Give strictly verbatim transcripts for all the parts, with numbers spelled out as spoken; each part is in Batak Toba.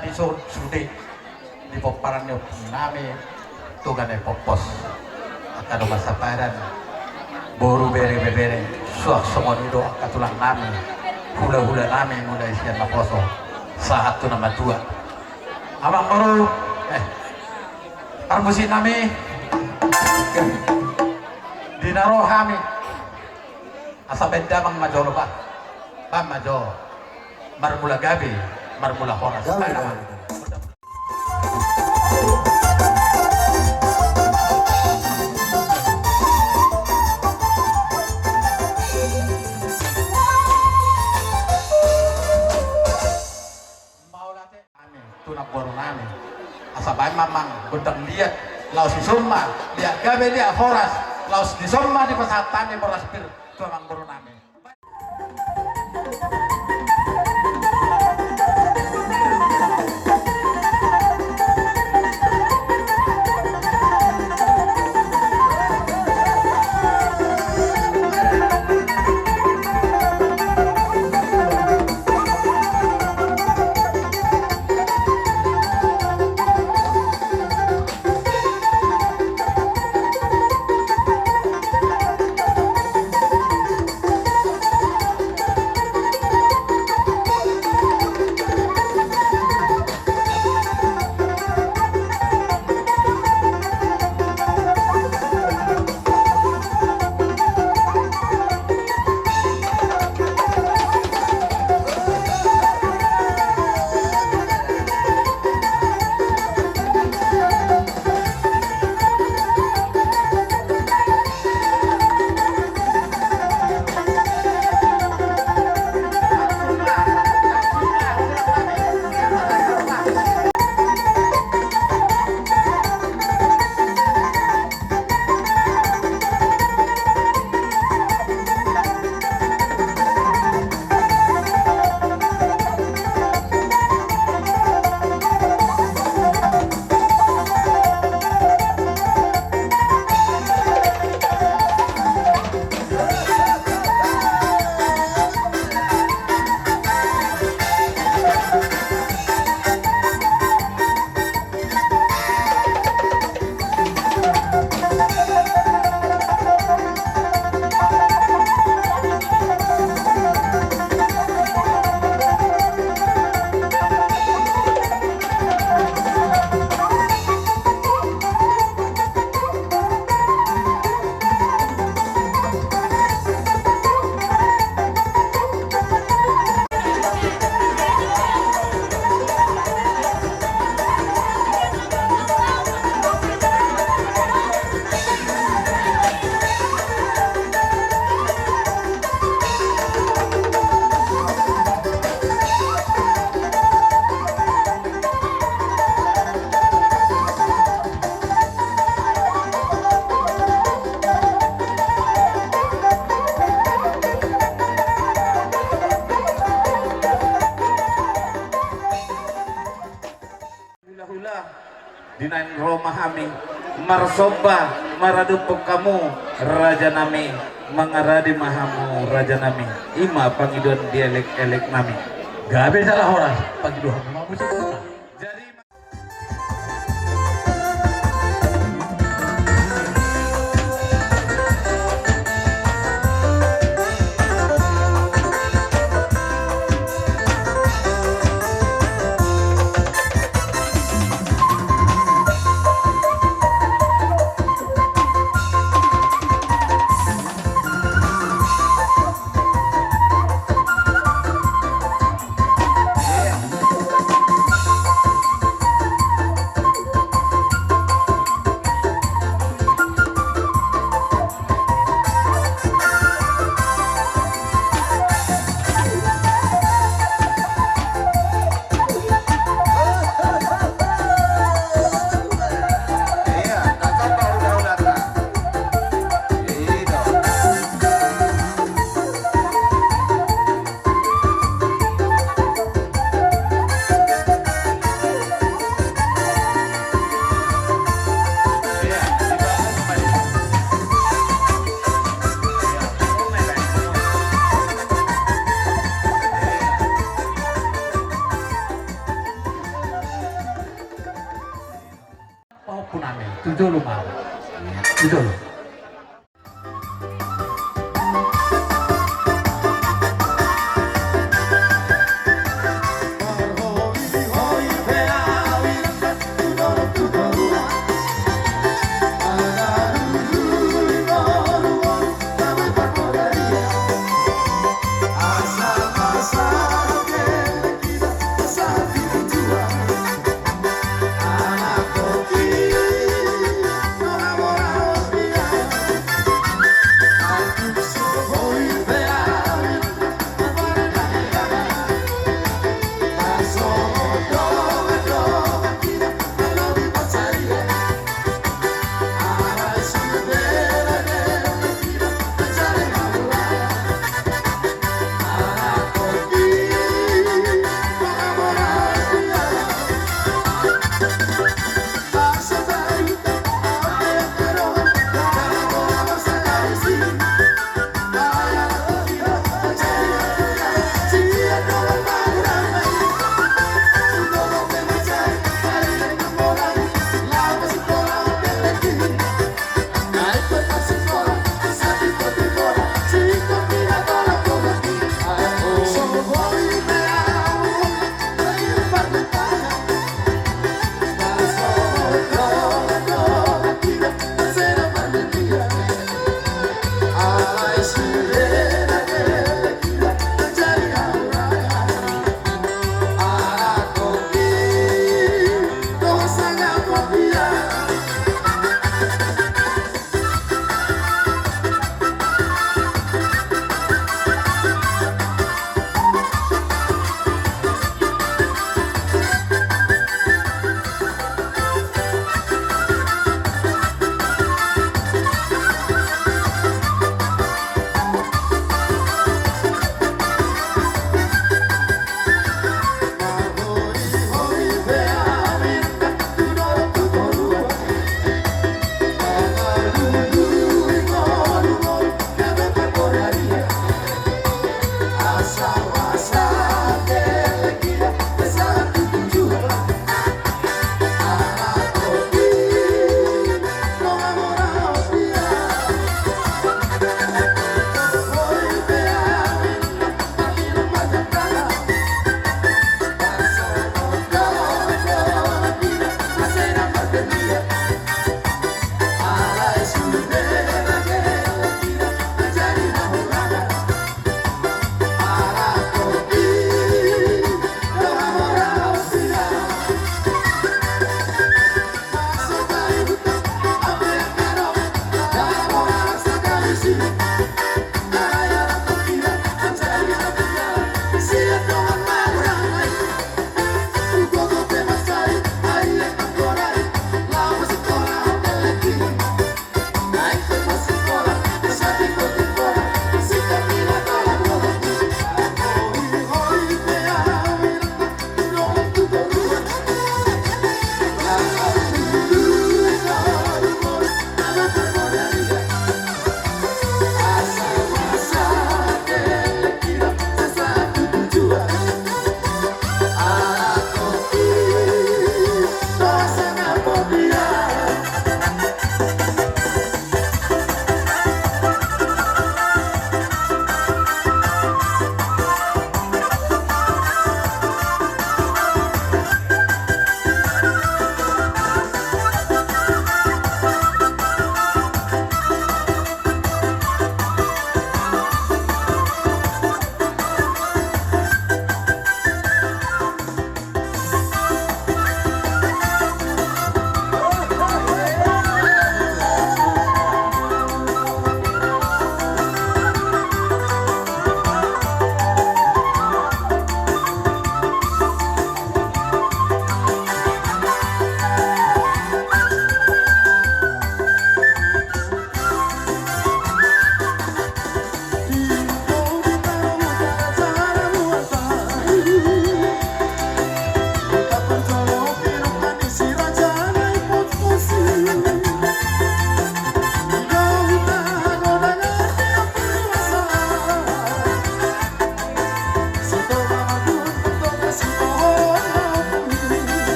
Dison sude di pomparan ni ompung nami, Toga Nai Pompos, angka dongan sapadan, boru, bere, ibebere, suang songon i do angka tulang nami, hula-hula nami, mulai sian naposo sahat tu na matua. Amang boru, eh, parmusik nami, di na ro hami. Asa baen damang ma jolo, bah. Baen ma jo. Marmula gabe, marmula horas. Gabe, gabe, gabe. Mauliate. Nami, tu namboru nami. Asa baen ma amang gondang liat, laos dison ma liat gabe liat horas, laos dison ma dipasahat hami boras pir tu amang boru nami. Hula-hula, di naeng ro ma hami marsomba maradophon hamu raja nami, mangaradi ma hamu raja nami. I ma pangidoan di elek-elek nami. Gabe jala horas, pangidoan ma musik. Jadi Ito.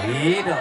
Ido.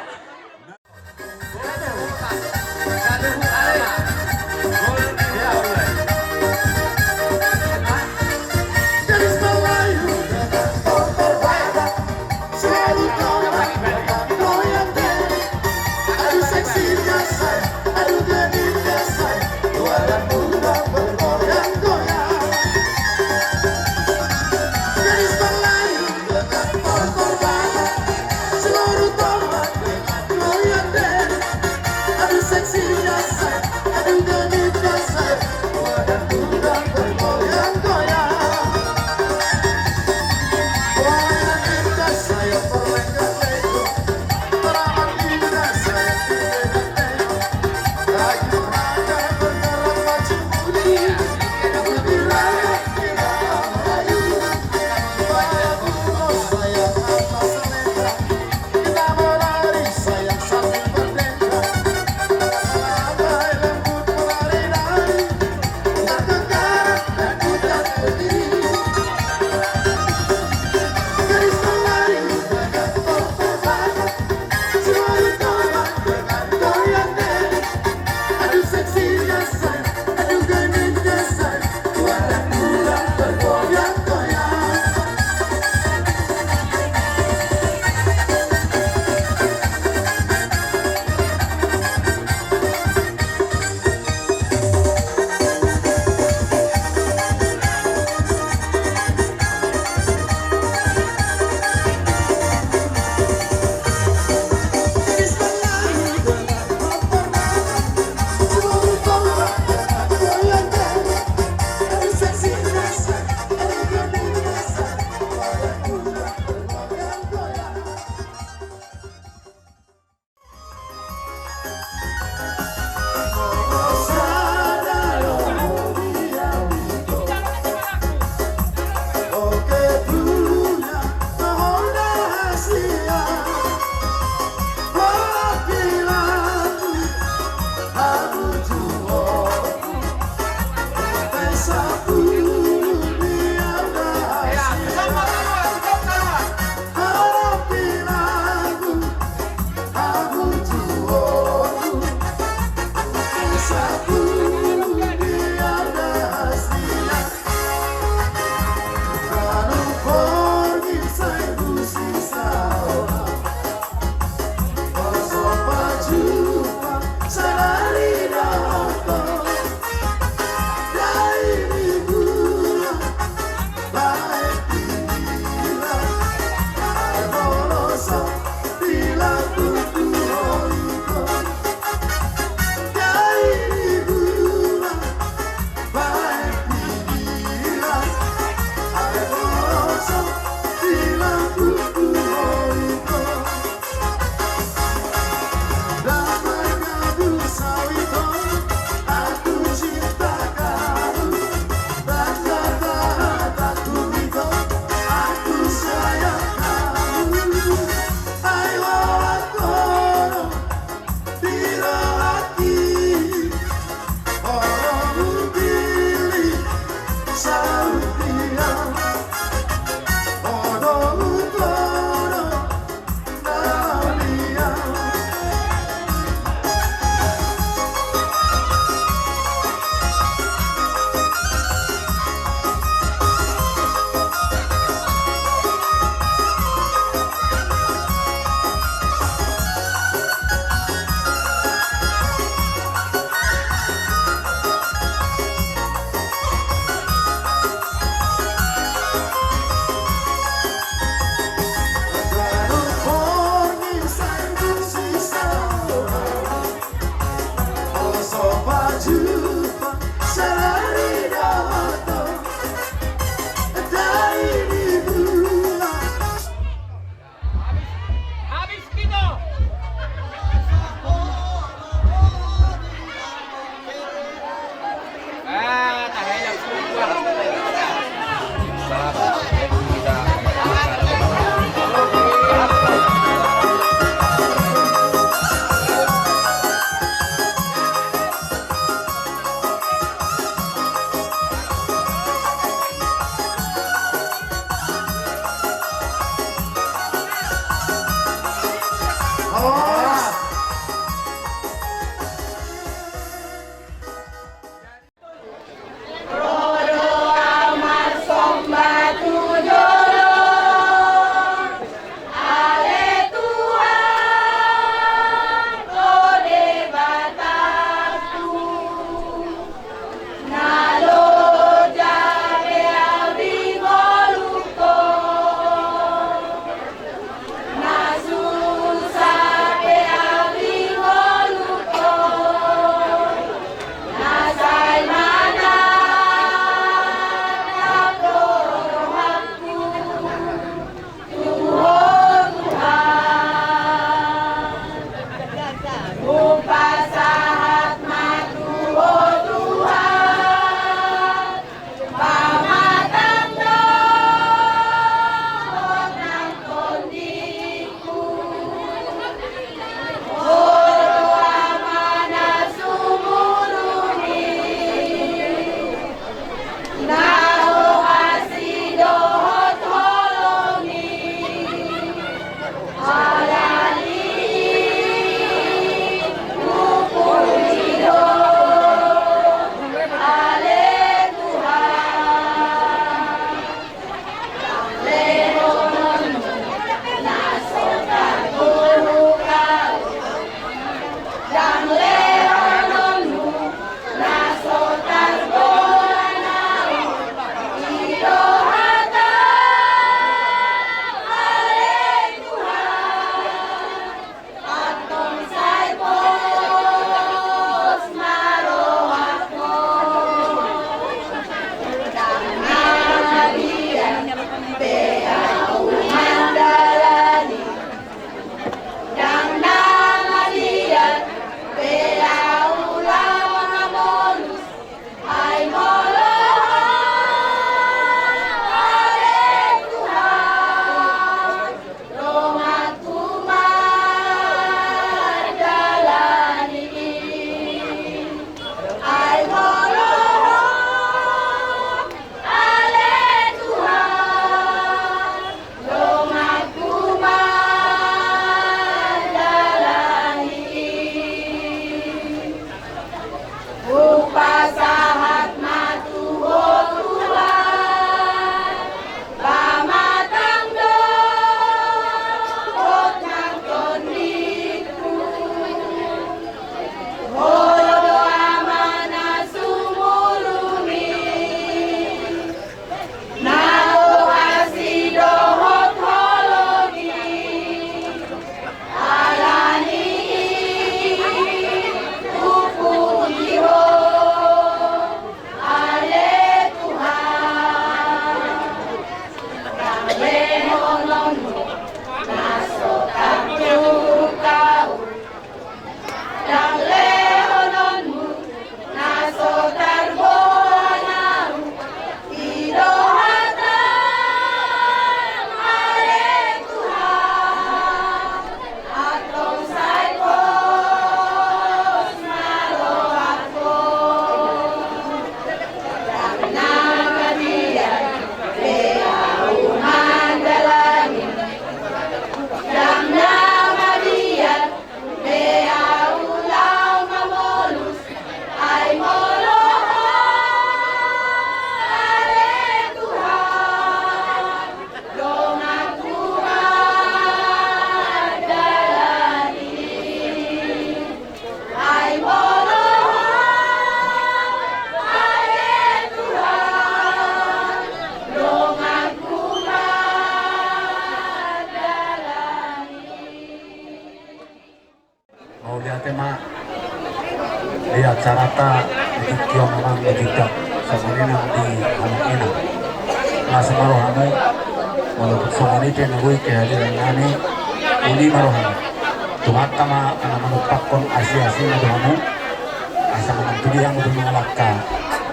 Sarata di tingki on, amang, di tingki on, songon i nang di hamu inang. Las ma rohamu, walaupun songon i pe na boi kehadiran nami, uli ma rohamu. Tuhanta ma na manumpakkon asi-asina tu hamu, asa manang tu dia hamu tu mangalangka,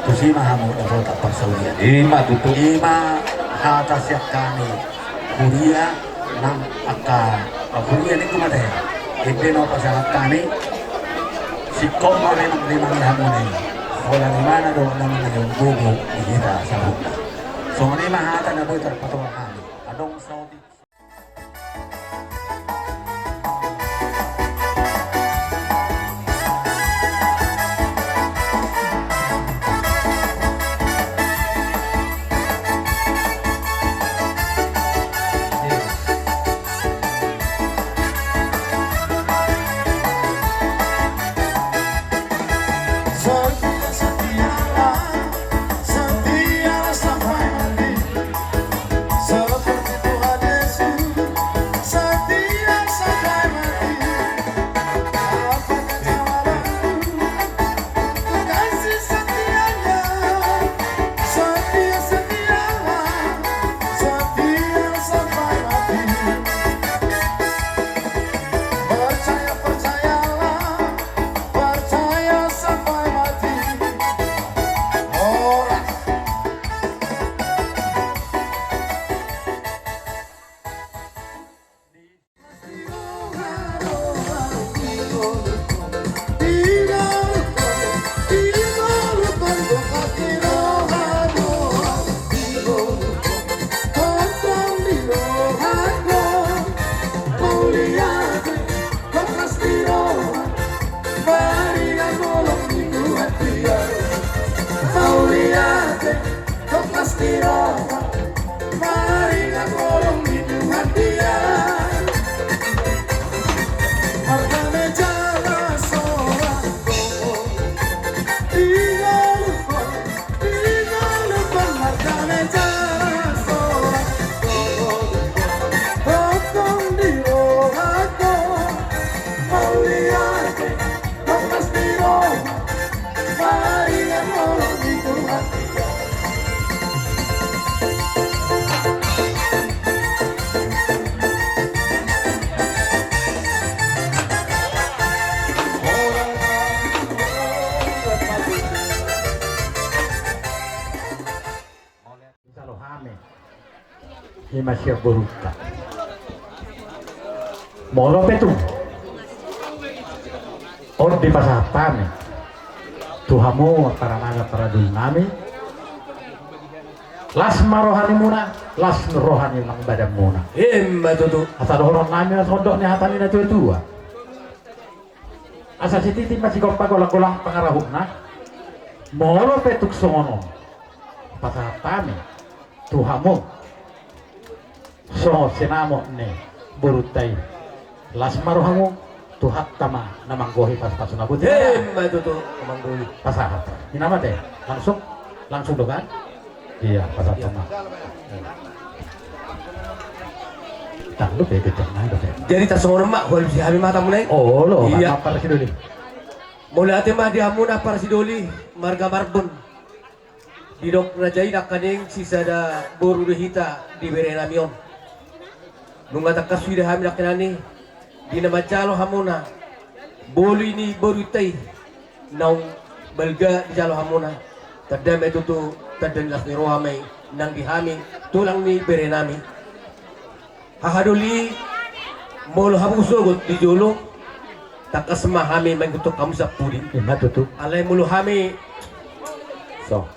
tusi ma hamu dapotan parsaulian. Ima tutu. Ima hata sian hami huria nang angka huria ni Kumatea. Ende na hupasahat hami, singkop ma memang, memang di hamuna i. Holan imana do na mangihon gogo di hita saluhutna. Songon i ma hata na boi tarpatupa hami. Adong saotik. Setia, setia, setia sampai mati. Seperti Tuhan Yesus, setia sampai mati. Apa kecewa dan kasih setianya, setia, setia, setia sampai mati. Percaya, percayalah, percaya sampai mati. Orang Mauliate, tong pasti roha, maringan holong ni Tuhan dia. Marga meja las roha, tinggal lupa, tinggal lupa, marga meja las roha, tong di rohako, mauliate, tong pasti roha. Jalo hami. Ima sian borunta. Molo pe tung on dipasahat hami tu hamu, para mata para dulu nami. Las ma roha ni muna, las roha ni nang badan muna. Ima tutu. Asa dohonon nami ma sondok ni hata ni na tua-tua. Asa sititi ma sigompa, golang-golang pangarahutna. Molo pe tung songon on pasahat hami tu hamu songon sinamot ni borunta i. Las ma rohamu, Tuhanta ma na manggohi pasu-pasu na boti. Ima tutu, manggohi. Pasahat. Ina mate, langsung, langsung do kan? Iya, pasahat ma. Tang do pe, pe, pe. Jadi tarsongon on ma, hualusi hami ma hatamuna i. Olo, iya. Parsidoli. Mauliate ma di hamuna parsidoli, marga Marbun. Didok raja i nangkaning sisada boru do hita di bere nami on. Nunga tangkas huida hami nangkining i, di na manjalo hamuna boli ni borunta i, naung balga dijalo hamuna. Tanda ma i tutu, tanda ni las ni roha ma i nang di hami, tulang ni bere nami. Hahadoli, molo hamu sogot di jolo, tangkas ma hami mangihuthon hamu sian pudi. Ima tutu. Alai molo hami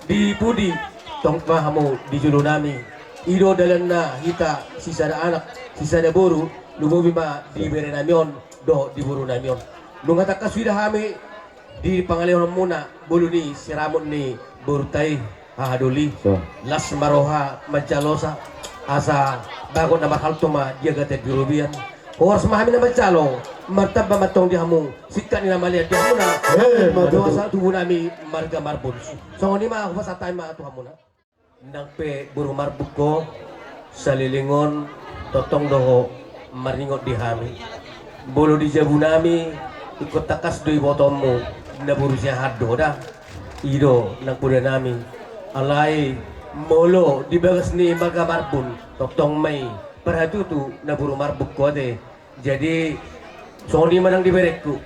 di pudi, tong ma hamu di jolo nami. I do dalanna hita sisada anak, sisada boru, lumobi ma di bere nami on dohot di boru nami on. Nunga tangkas huida hami di pangalehon hamuna boli ni sinamot ni borunta i, hahadoli. Las ma roha manjalosa, asa bagot na marhalto ma di agatan di robean. Horas ma hami na manjalo, martamba ma tong di hamu singkat ni na malean di hamuna. Ima tutu. Dohot saluhut tubu nami marga Marbun. Songon i ma hupasahat hami ma tu hamuna. Nang pe boru Marbun ho, saleleng on tongtong do ho maringot di hami. Molo di jabu nami, ingkon tangkas do ibotoonmu. Na boru Siahaan do da. I do nang poda nami. Alai molo di bagas ni marga Marbun, tongtong ma i parhatutu na boru Marbun ho ate. Jadi songon i ma nang di berengku.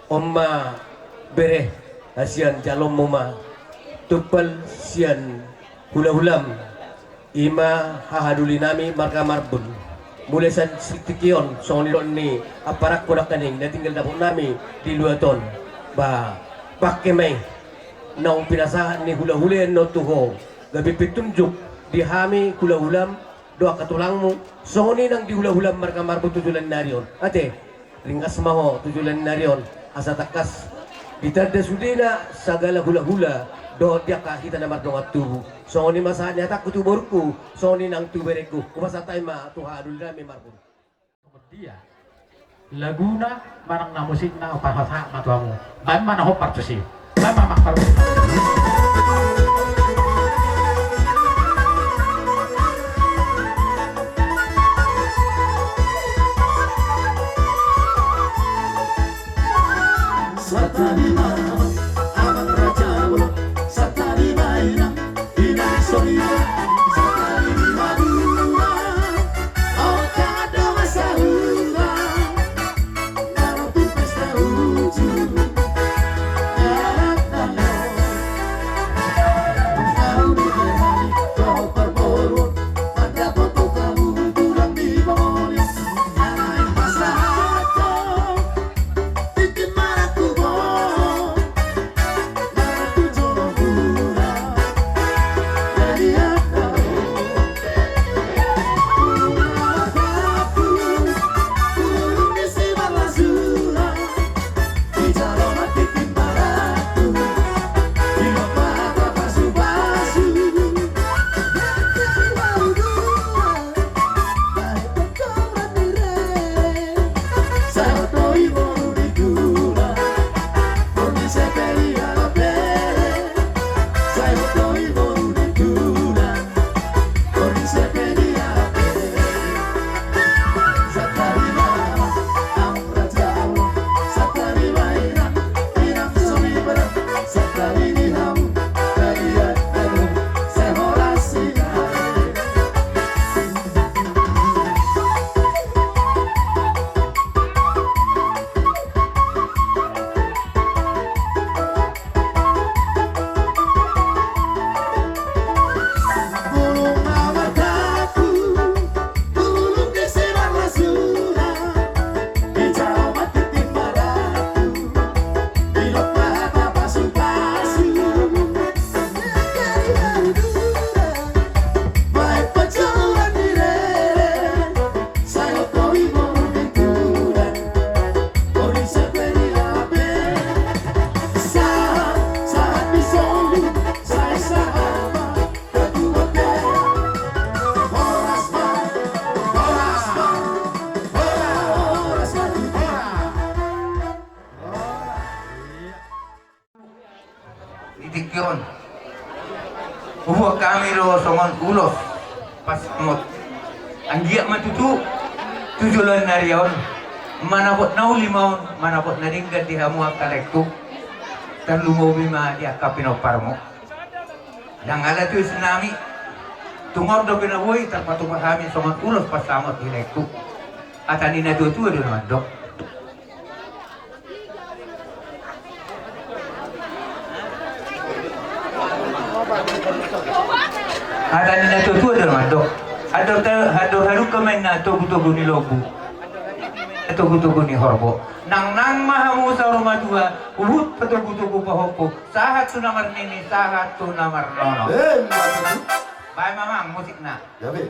On ma bere, hasian jaloonmu ma tumpal sian hulahulam. I ma hahadoli nami marga Marbun. Mulai sian tingki on, songon i do ni amparangku nangkaning na tinggal dapot nami di luat on. Ba, pangke ma i naung pinasahat ni hulahula i annon tu ho, gabe petunjuk di hami hulahulam dohot angka tulangmu, songon i nang di hulahulam marga Marbun tu joloan ni ari on. Ate, ringgas ma ho tu joloan ni ari on, asa tangkas ditanda sudena sagala hulahula dohot di angka hita na mardongan tubu. Songon i ma sahat ni hatangku tu borungku, songon i nang tu berengku. Hupasahat hami ma tu hahadoli nami Marbun. Dia laguna manang na musikna, hupasahat ma tu hamu. Baen ma na hombar tusi. Baen ma, Amang, parmusik. Satarima, Amang Raja, satarima, Inang, Inang Sonia, satarima, Madura, oka do masa hura. Di tingki on hubuat hami do songon ulos pansamot. Anggiat ma tutu tu joloan ni ari on manopot na uli ma on, manopot na denggan di hamu angka laengku. Tarlumobi ma di angka pinomparmu. Ndang ala tu isinami, tung on dope na boi tarpatupa hami songon ulos pansamot di laengku. Hata ni na tuatua do na mandok. Hata ni na tuatua do na mandok. Andor ta-, andor hadungka ma inna togutogu ni lombu, togutogu ni horbo. Nangnang ma hamu saur matua, huhut patogutogu pahompu, sahat tu na marnini, sahat tu na marnono. Eh, ma tutu. Baen ma, Amang, musikna. Gabe.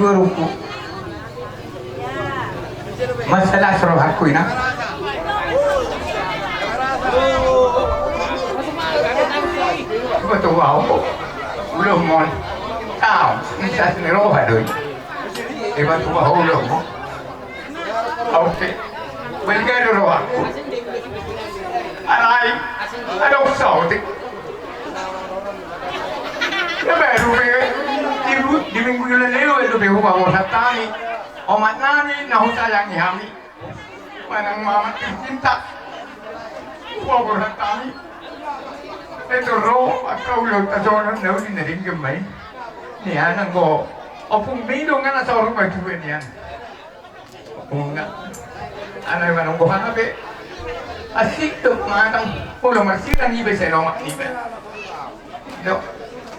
Boruku. Masalah rohaku ina. Iba tu au. Belum mon. Tahu, misas ni roha doi. Iba tu au belum mon. Oke. Balga do rohaku. Alai. Adong saotik. Ia baru be, di, di minggu na lewat do be hupaboa hami. Omak nami na husayangi hami. Manang mama tercinta. Hupaboa hami. Itu ro, angka ulaonta songon on na uli na denggan ma i. Nian anggo. Ompung mi do nga na saur matua nian. Nga. Ana manunggu hana be. Asik do mangan. Olo marsiran iba sai lomak iba. Do.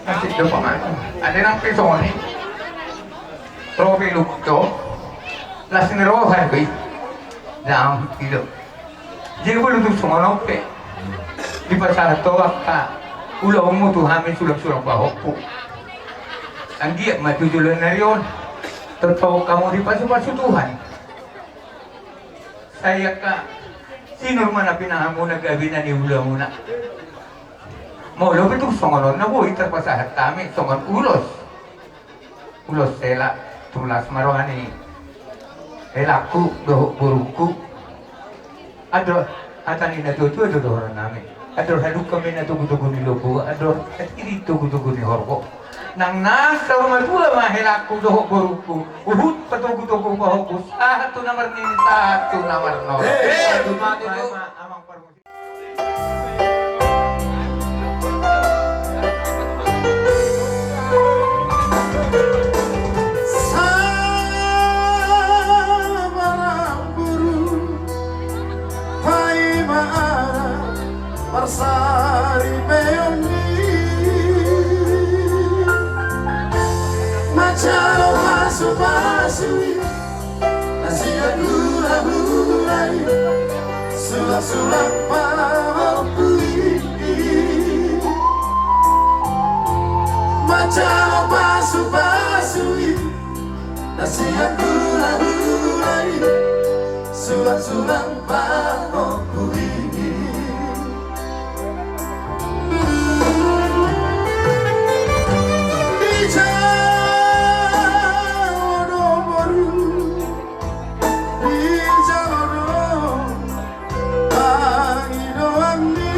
Asik do mangan. Ada nang pe songon i. Robe lukto. Las ni roha do i. Dang ido. Jadi bolu tu songon on pe. Dipasahat ho angka ulaonmu tu hami sulang-sulang pahompu. Anggiat ma tu joloan ni ari on. Tetap hamu dipasupasu Tuhan. Sai angka sinur ma na pinahanmuna gabe na niulamuna. Molo pe tung songon on na boi tarpasahat hami songon ulos. Ulos hela, tulas ma roha ni helangku dohot borungku. Andor hata ni na tuatua do dohonon nami. Andor hadungka ma i na togutogu ni lombu, andor hatiti togutogu ni horbo. Nang na saur matua ma helangku dohot borungku, huhut patogutogu pahompu, sahat tu na marnini, sahat tu na marnono. Eh, eh, tu ma, tu ma. Amang parmusik. Sabar boru, paima ara marsaripeon i. Manjalo pasupasu i na sian hulahula i, sulangsulang pahompu i. Manjalo pasupasu i na sian hulahula i, sulangsulang pahompu i. Di jaoa do boru, di jaoa do pangidoanmi.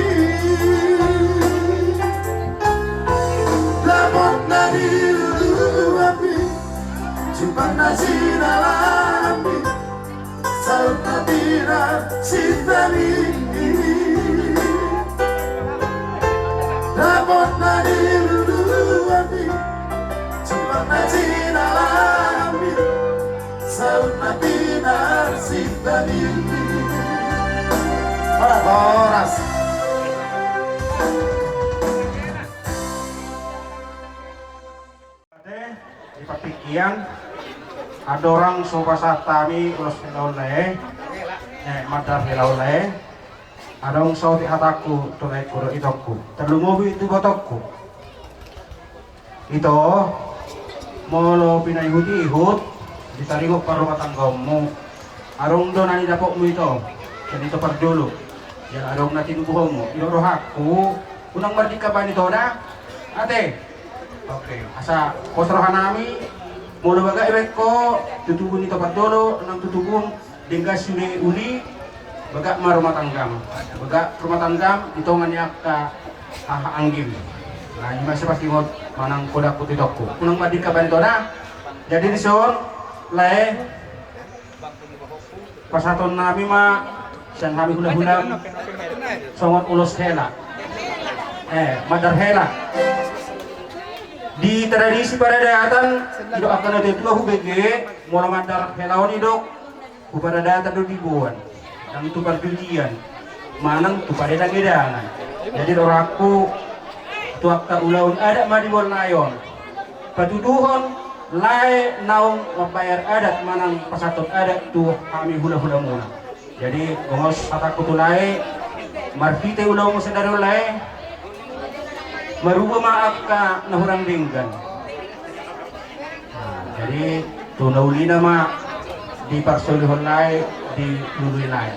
Dapot na di luluanmi, jumpang na jinalahanmi, saut na pinarsinta ni. Dapot na di luluanmi, jumpang na jinalahanmi, saut na pinarsinta ni. Horas, horas. Ate, di partingkian, andorang so pasahat hami ulos hela on lae, eh, mandar hela on lae, adong saotik hatangku tu laengku dohot itongku, tarlumobi tu ibotongku. Ito, molo pinaihutihut, di taringot parrumatanggaonmu, adong do na nidapotmu ito, sian ito parjolo, jala adong na tinubuhonmu, didok rohangku, unang mardingkaban ito da, ate. Oke, asa pos rohanami, molo bagak ibaen ho, tutubu ni ito parjolo, nang tutubu, denggan sude uli, bagak ma rumah tanggam, bagak rumah tanggam, di tonga ni angka haha anggim. Nah, i ma sai pasingot manang godangku tu itongku. Unang mardingkaban ito da. Jadi dison, lae, pasahatonnami ma sian hami hulahulam songon ulos hela. Eh, mandar hela. Di tradisi paradatan, didok angka natuatua hubege, molo mandar hela on didok, tu paradatan do diboan, nang tu parjujian, manang tu padanganedangan. Jadi rohangku tu angka ulaon adat ma di bolon nai on. Patuduhon lae naung mambayar adat manang pasahathon adat tu hami hulahulamuna. Jadi, bongos hatangku tu lae, marhite ulaonmu sadari on lae, marubah ma angka na hurang denggan. Nah, jadi, Tu na ulina ma diparsolihon lae, dilului lae.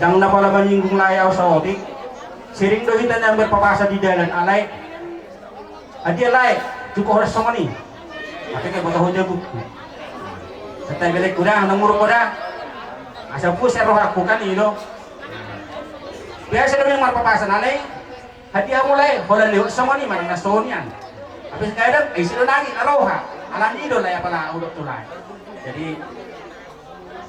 Ndang na pola manyinggung lae au saotik. Sering do hita na marpapasan di dalan, alai. Adia lae, cukup horas songon i. Tapi kayak boto ho jago. Santai, belek, udah, nomor udah. Asa pusing rohaku kan i do. Biasa do memang marpapasan, alai. Hati amu lae, holan lewat songon i manang na songon i an. Habis kadang, eh, isi do nangis, na roha. Alani do lae, apala udok tu lae. Jadi,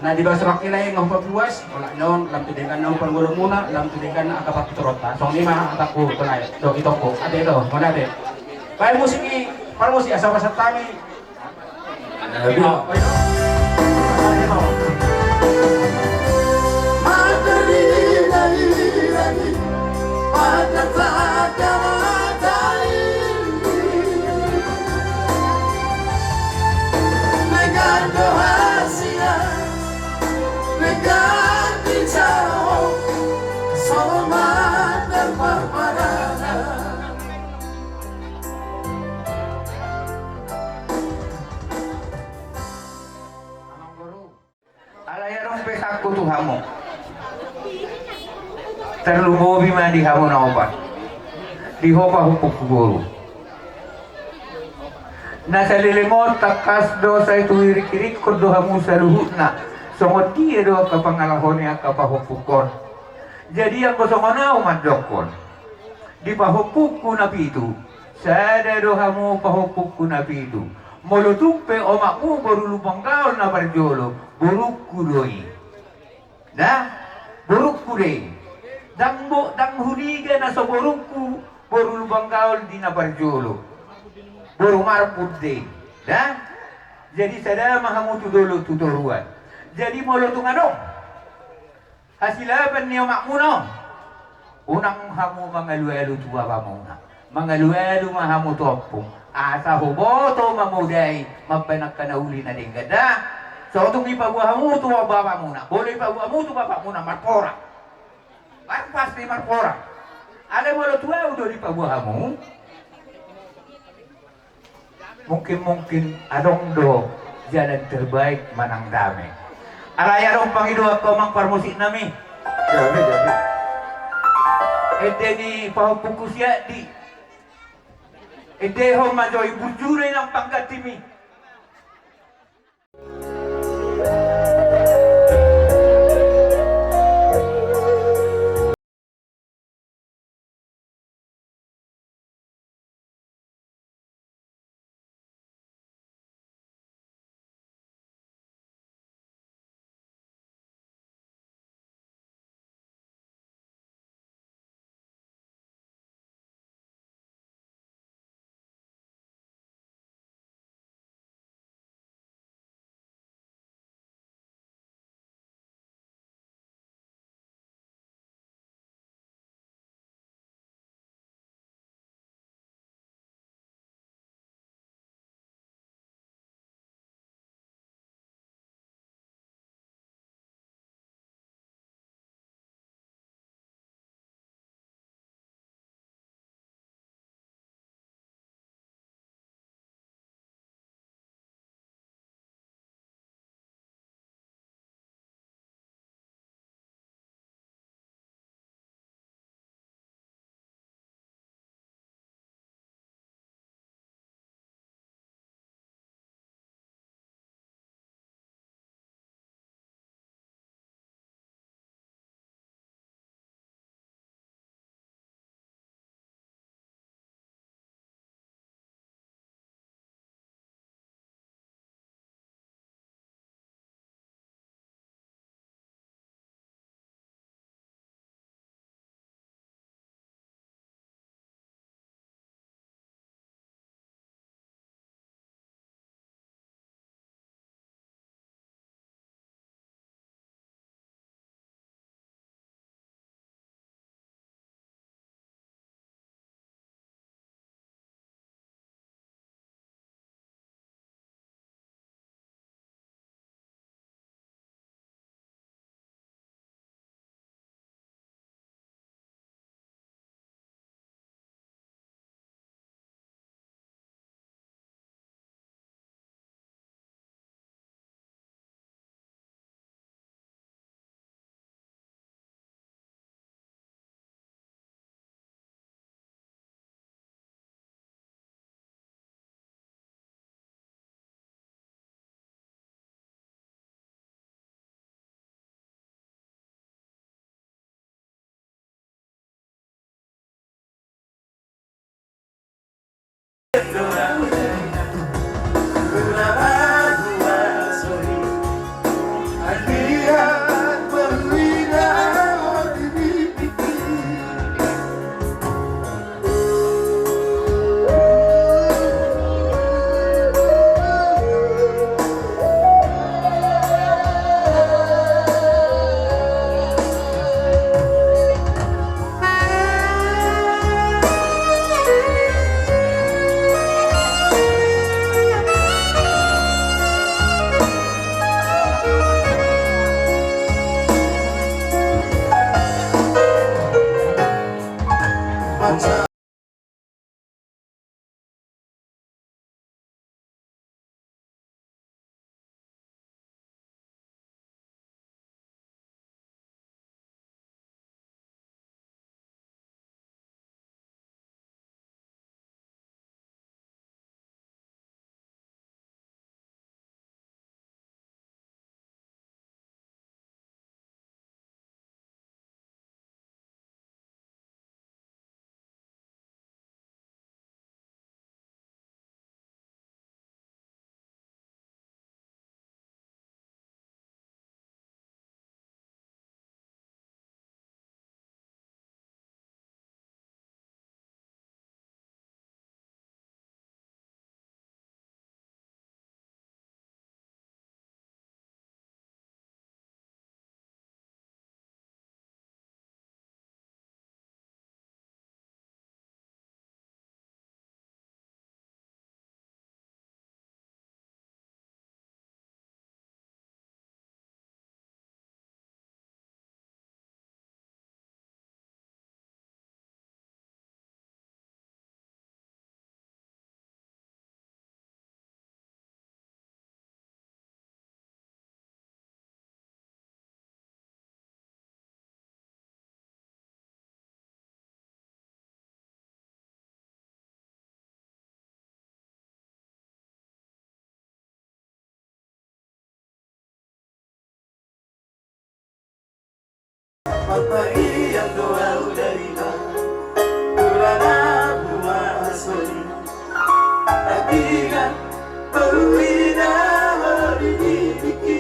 na di bawah semak i lae, nggak hupapuas, olah non, lam tu denggan na umpan golomuna, lam tu denggan na angka patuturonta. Songon i ma hatangku tu lae, do itongku, ate do, mana ate. Baik musik i, par musik, asal pasal kami. Alai adong pe sangku tu hamu. Tarlumobi ma di hamu na opat. Di ho pahompungku boru. Na saleleng on tangkas do sai tu irik-irikkon do hamu saluhutna. Songon dia do angka pangalaho ni angka pahompungkon. Jadi anggo songon au mandokkon. Di pahompungku na pitu, sada do hamu pahompungku na pitu. Molo tung pe omakmu boru Lumban Gaol na parjolo, borungku do i. Da, borungku do i. Ndang bo, ndang huliga na so borungku boru Lumban Gaol di na parjolo. Boru Marput do i. Da? Jadi sada ma hamu tu dolok tu toruan. Jadi molo tung adong hasilapan ni omakmuna on, unang hamu mangalualu tu bapamuna. Mangalualu ma hamu tu ompung. Asa huboto mamodai mambaen angka na uli na denggan da. So tung dipaboa hamu tu bapamuna, molo dipaboa hamu tu bapamuna, marporang. Mar pasti marporang. Alai molo tu au do dipaboa hamu, mungkin-mungkin adong do jalan terbaik manang dame. Alai adong pangidoan ho amang parmusiknami. Jadi, jadi. Ende ni pahompungku si Adi. Ende ho ma jo i burju do i nang panggantimu. Pagian do au dari ma, turana buah soli. Pagian paruina hori di biki.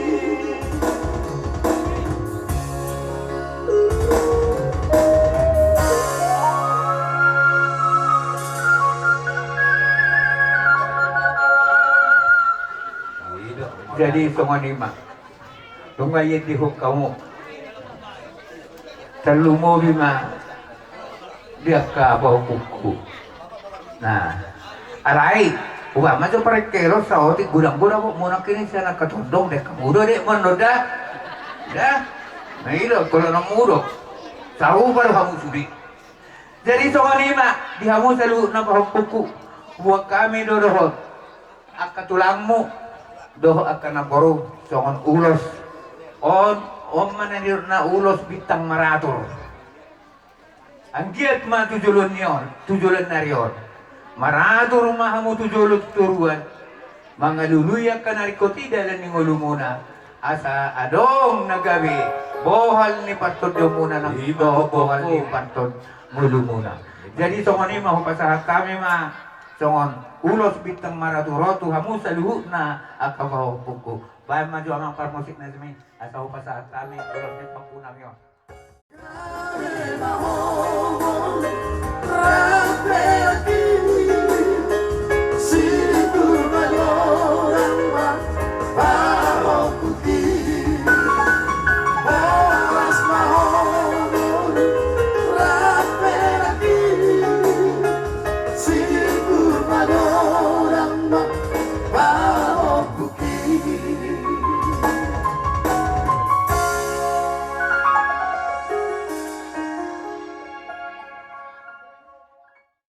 Jadi songon i ma. Nunga iendehon hamu. Tarlumobi ma di angka pahompuku. Nah, alai umpama jo parengkelon saotik godang-godang, monang kini sian angka tondong, dek hamu do, dek mondon da. Da. Nah, i do, kolo na mudok. Sarupa do hamu sude. Jadi songon i ma di hamu saluhutna pahompuku. Buat hami do dohot angka tulangmu dohot angka namboru songon ulos. On, on ma na nidokna ulos bintang maratur. Anggiat ma tu joloan ni on, tu joloan ni ari on, maratur ma hamu tu jolo tu toruan, mangalului angka na ringkot i dalan ni ngolumuna, asa adong na gabe bohal ni partondionmuna nang dohot bohal ni partondion ngolumuna. Jadi songon i ma hupasahat hami ma songon ulos bintang maratur on tu hamu saluhutna angka pahompuku. Baen ma jo amang parmusik na simi, asa hupasahat hami ulos ni pahompunami on.